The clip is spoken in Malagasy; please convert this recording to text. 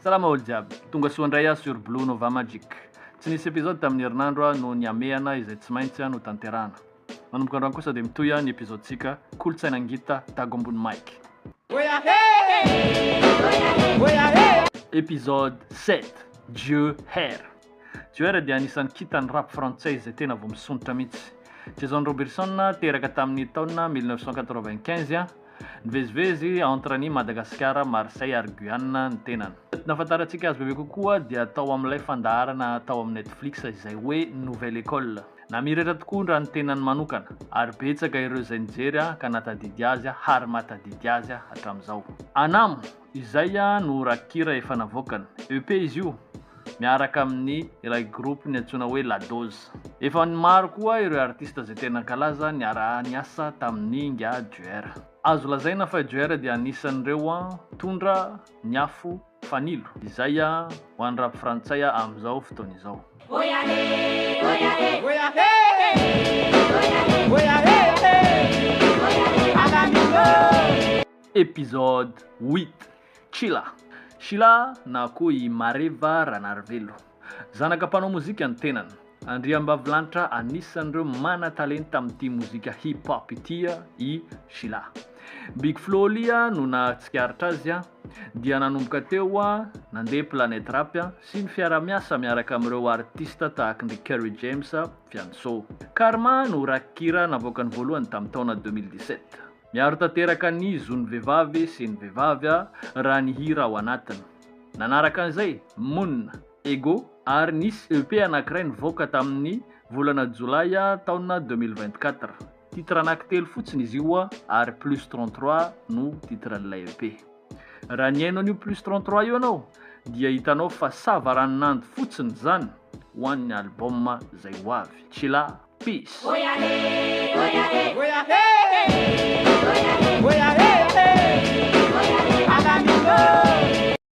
Salama olo jiaby, tonga soa indray aho sur Blue Nova Magic. Tsy nisy episode tamin'ny herinandro aho noho ny hamehana izay tsy maintsy notanterahana. Manomboka androany kosa dia mitohy ny episode-tsika Kolontsaina Ngita Dago ambony mic. Episode 7, Dieu Her. Dieu Her dia anisan'ny kintan'ny rap frantsay izay tena vao misondrotra mihitsy. Jason Robertson teraka tamin'ny taona 1995, Nivezivezy entre an'i Madagasikara, Marseille ary Guyane ny tenany. Nahafantarantsika azy bebe kokoa dia tao amin'ilay fandaharana tao amin'ny Netflix izay hoe Nouvelle École. Namiratra tokoa raha ny tenany manokana ary betsaka ireo izay nijery ka nahatadidy azy ary mahatadidy azy hatramin'izao. Anamo, izay no rakikira efa navoakany. EP izy io. miaraka amin'ny ilay groupe-ny antsoina hoe La Dose. Efa maro koa ireo artista izay tena kalaza niaraha-niasa tamin'ny Ingahy Joer. Azo lazaina fa i Joer dia anisan'ireo mpitondra ny afo fanilo izay ho an'ny rap frantsay amin'izao fotoana izao. Episode huit. Chila. Sheila na koa i Mareva Ranarivelo. Zanaka mpanao mozika ny tenany. Andriambavilanitra anisan'ireo mana-talenta amin'ity mozika hip hop ity i Sheila. Big Flo Lia no nahatsikaritra azy dia nanomboka teo nandeha Planet Rap sy ny fiara-miasa miaraka amin'ireo artista tahaka ny Kerry James, Fianso. Karma no rakikira navoakany voalohany tamin'ny taona 2017. Miaro tanteraka ny zon'ny vehivavy sy ny vehivavy raha ny hira ao anatiny. Nanaraka an'izay, Moon, Ego, ary nisy EP anankiray nivoaka tamin'ny volana jolay taona 2024. Titre anankitelo fotsiny izy io ary Plus 33 no titren'ilay EP. Raha nihaino an'io Plus 33 io ianao dia hitanao fa savaranonando fotsiny izany ho an'ny album izay ho avy. Chila! Peace!